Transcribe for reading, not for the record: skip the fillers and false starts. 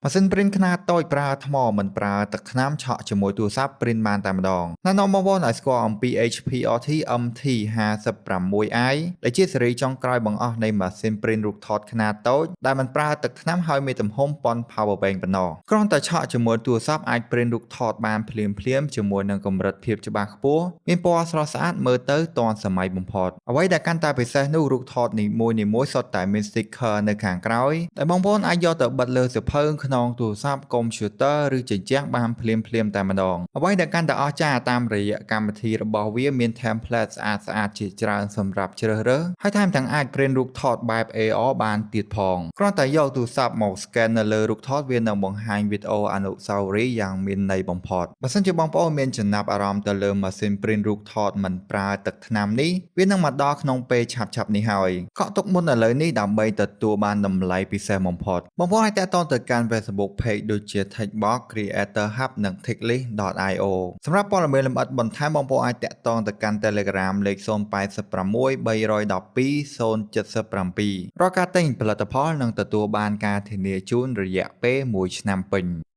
ម៉ាស៊ីន print ខ្នាតតូចប្រើថ្មមិនប្រើទឹកថ្នាំឆក់ជាមួយទូរស័ព្ទ print បានតែម្ដងណែនាំបងប្អូនឲ្យស្គាល់អំពី HP RT MT 56i ដែលជាស៊េរីចុងក្រោយបង្អស់នៃម៉ាស៊ីន print រូបថតខ្នាតតូចដែលមិនប្រើទឹកថ្នាំហើយមានទំហំប៉ុន power bank ប៉ុណ្ណោះគ្រាន់តែឆក់ជាមួយទូរស័ព្ទអាច print រូបថតបានភ្លាមៗជាមួយនឹងកម្រិតភាពច្បាស់ខ្ពស់មានពណ៌ស្រស់ស្អាតមើលទៅទាន់សម័យបំផុតអ្វីដែលកាន់តែពិសេសនោះរូបថតនីមួយៗសុទ្ធតែមាន sticker នៅខាងក្រោយដែលបងប្អូនអាចយកទៅបិទលើសៀវភៅក្នុងទូរស័ព្ទកុំព្យូទ័រឬជញ្ជាំងបានភ្លាមៗតែម្ដងអ្វីដែលកាន់តែអស្ចារ្យតាមរយៈកម្មវិធីរបស់វាមាន template ស្អាតៗជាច្រើនសម្រាប់ជ្រើសរើសហើយថែមទាំងអាច print រូបថតបែប AR បានទៀតផងគ្រាន់តែយកទូរស័ព្ទមក scan នៅលើរូបថតវានឹងបង្ហាញវីដេអូអនុស្សាវរីយ៍យ៉ាងមានន័យបំផុតបើសិនជាបងប្អូនមានចំណាប់អារម្មណ៍ទៅលើម៉ាស៊ីន print រូបថតមិនប្រើទឹកថ្នាំនេះវានឹងមកដល់ក្នុងពេលឆាប់ៗនេះហើយកក់ទុកមុនឥឡូវនេះដើម្បីទទួលបានតម្លៃពិសេសបំផុតបងប្អូនអាចទាក់ទងទៅកាន់ Facebook Page ដូចជា Techbox Creator Hub និង Techlist.io សម្រាប់ព័ត៌មានលម្អិតបន្ថែមបងប្អូនអាចទាក់ទងទៅកាន់ Telegram លេខ086 312 077រាល់ការទិញផលិតផលនឹងទទួលបានការធានាជូនរយៈពេល1ឆ្នាំពេញ។